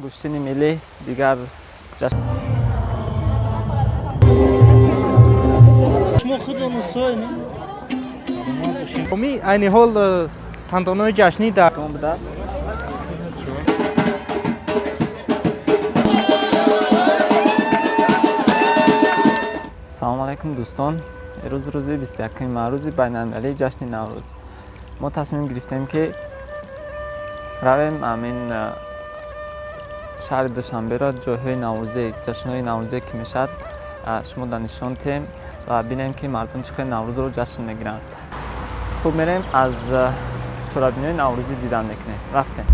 гӯштини миллӣ дигар шумо худон устои не? Саломат бошед. Ми айни ҳол тантанои ҷашнӣ дар ҷашн будааст. Салому алайкум, дӯстон. Имрӯз рӯзи 21 май, рӯзи байналмилалии ҷашни Наврӯз. Мо тасмим гирифтем, ки равем ҳамин шаҳри Душанберо, ҷойҳои наврӯзӣ, ҷашнҳои наврӯзе ки мешавад, шумо дар нишон тиҳем ва бинем, ки мардум чӣ хел Наврӯзро ҷашн мегиранд. Хуб, мерем, аз чорабиниҳои наврӯзӣ дидан мекунем. Рафтем.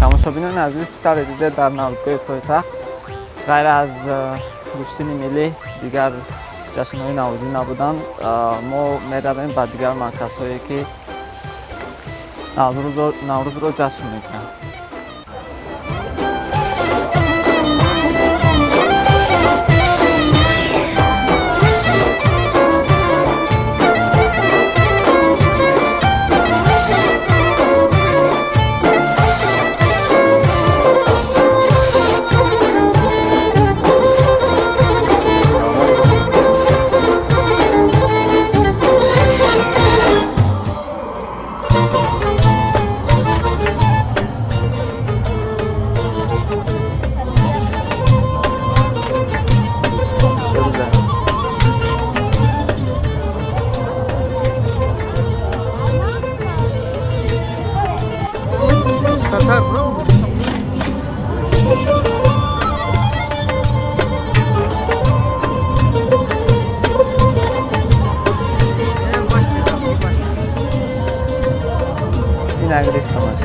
Тамошобинони азиз, чӣ тавре дидед, дар наврӯзгоҳи пойтахт ғайр аз гӯштини миллӣ дигар ҷашнҳои наврӯзӣ набуданд. Мо меравем ба дигар марказҳое, ки Наврӯзро ҷашн мекунанд. Ина гирифтамаш.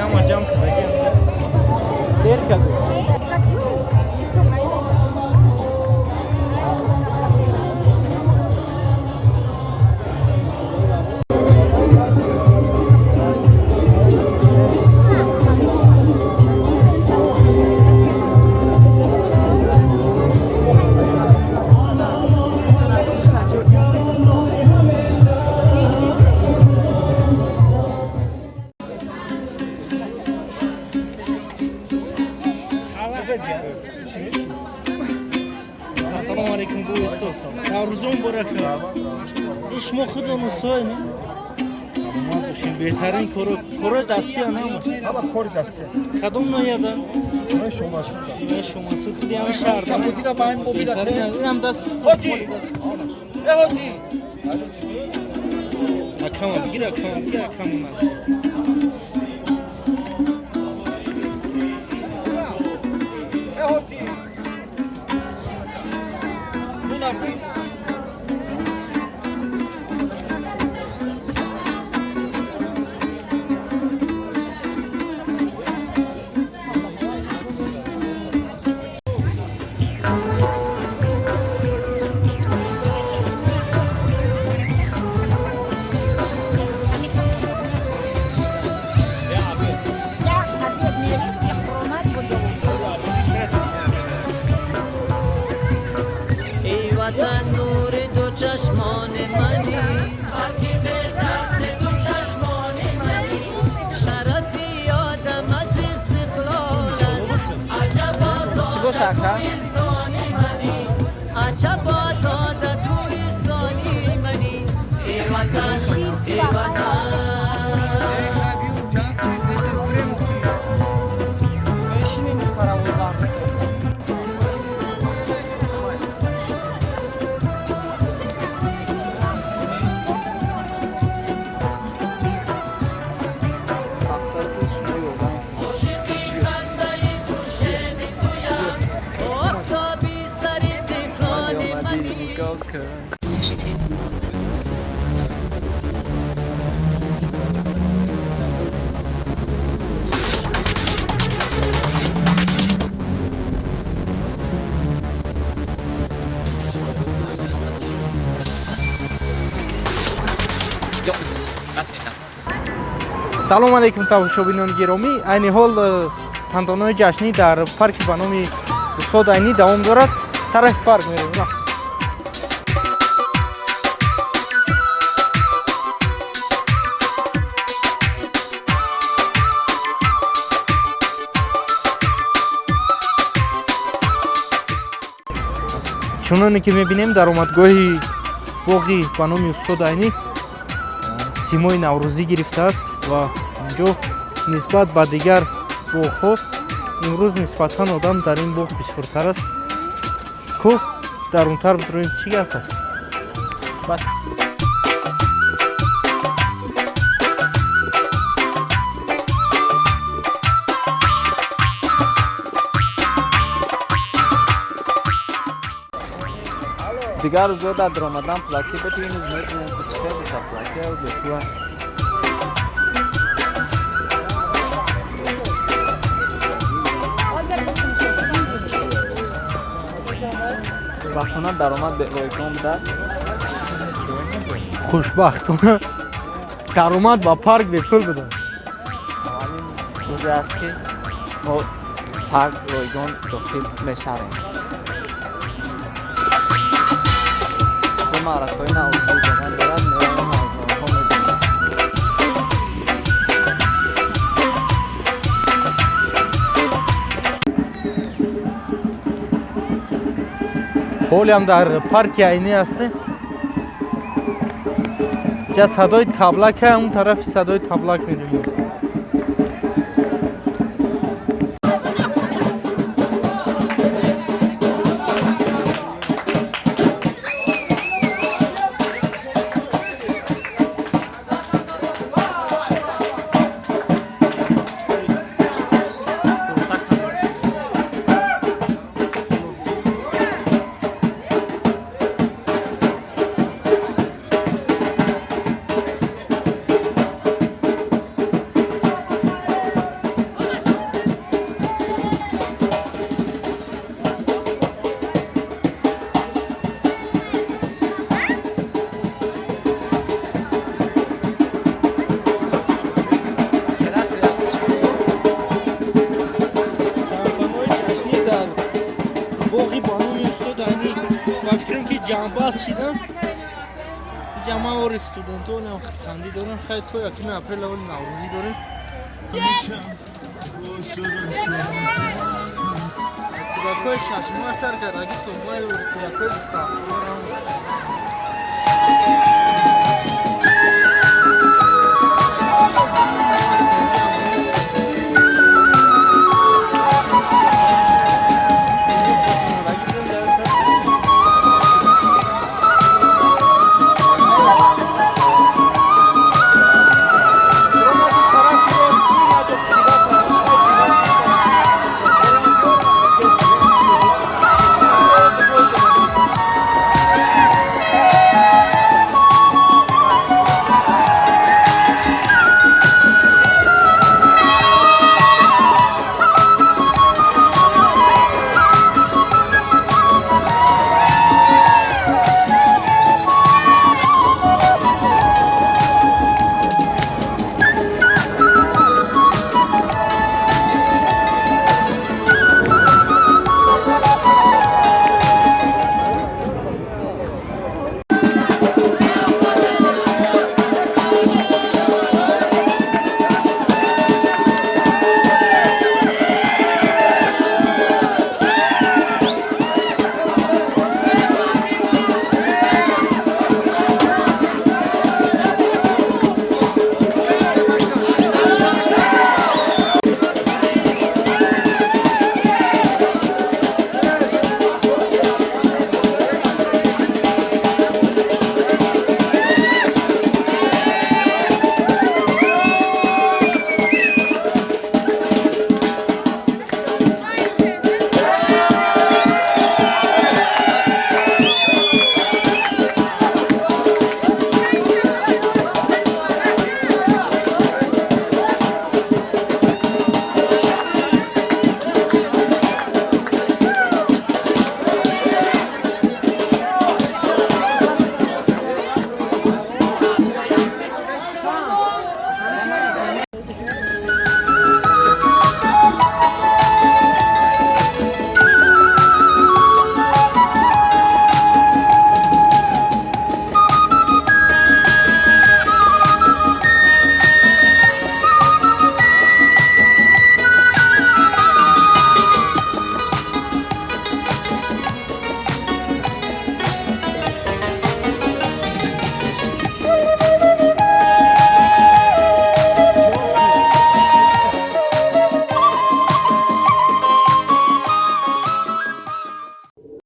Ама ҷамъ кардагиам. Дер кардем. Ассалому алайкум, гӯ устод. Наврӯзон муборак. Ин шумо худон устои, не? Саломат бошед. Беҳтарин коро корои дастия нама. Ҳама кори дастия. Кадом ноҳияда? Ноҳияи Шоҳмасуд. Ноҳияи Шоҳмасуд, худи ҳамин шаҳр. Беҳтарин. Инам дасти. Ҳоҷӣ! Э ҳоҷӣ! Акама бигир, акама бигир, акама ман. Э ҳоҷӣ! Ду нафар. Эй ватан, нури ду чашмони мани, шарафи одам аз истиқлол аст. Чӣ боша, ака? Аҷаб озода кӯҳистони мани, эй ватан, эй ватан. Мақсад ки шумо ёрдам. Офтоби сари тифлони омадӣ, мани. нигоҳ кун. Салом алейкум, тамошобинони гиромӣ. Айни ҳол тантанои ҷашнӣ дар парки ба номи устод Айнӣ давом дорад. Тарафи парк меравем. Рафт. Чуноне ки мебинем, даромадгоҳи боғи ба номи устод Айнӣ симои наврӯзӣ гирифтааст ва инҷо нисбат ба дигар боғҳо имрӯз нисбатан одам дар ин боғ бисёртар аст. Ку дарунтар бидроем, чӣ гап аст? Бас. Дигар рӯзо дар даромадан пулакӣ буд, ин рӯз мебинем, ки чӣ хел боша, пулакӣ ё бепула. Ба хона даромад ройгон будааст. Хушбахтона даромад ба парк бепул будам. Аввалин рӯзе аст, ки мо парк ройгон дохил мешавем. Ду маъракаҳои наврӯзӣ идома дорад, меравем, аз онҳо мебинем. Ҳолиам дар парки Айнӣ ҳастем. Ҷа садои таблак, он тарафи садои таблак мерем. Тантанои ҷашнӣ дар боғи ба номи устод Айнӣ ба фикрам, ки ҷамъбаст шидан. Инҷа ман ори студентонам хурсандӣ дорам. Хай, то 1 апрел оли наврӯзӣ дорем. Кӯдакҳои 6 моҳ сар кард, аги то моҳи кӯдакҳои 27.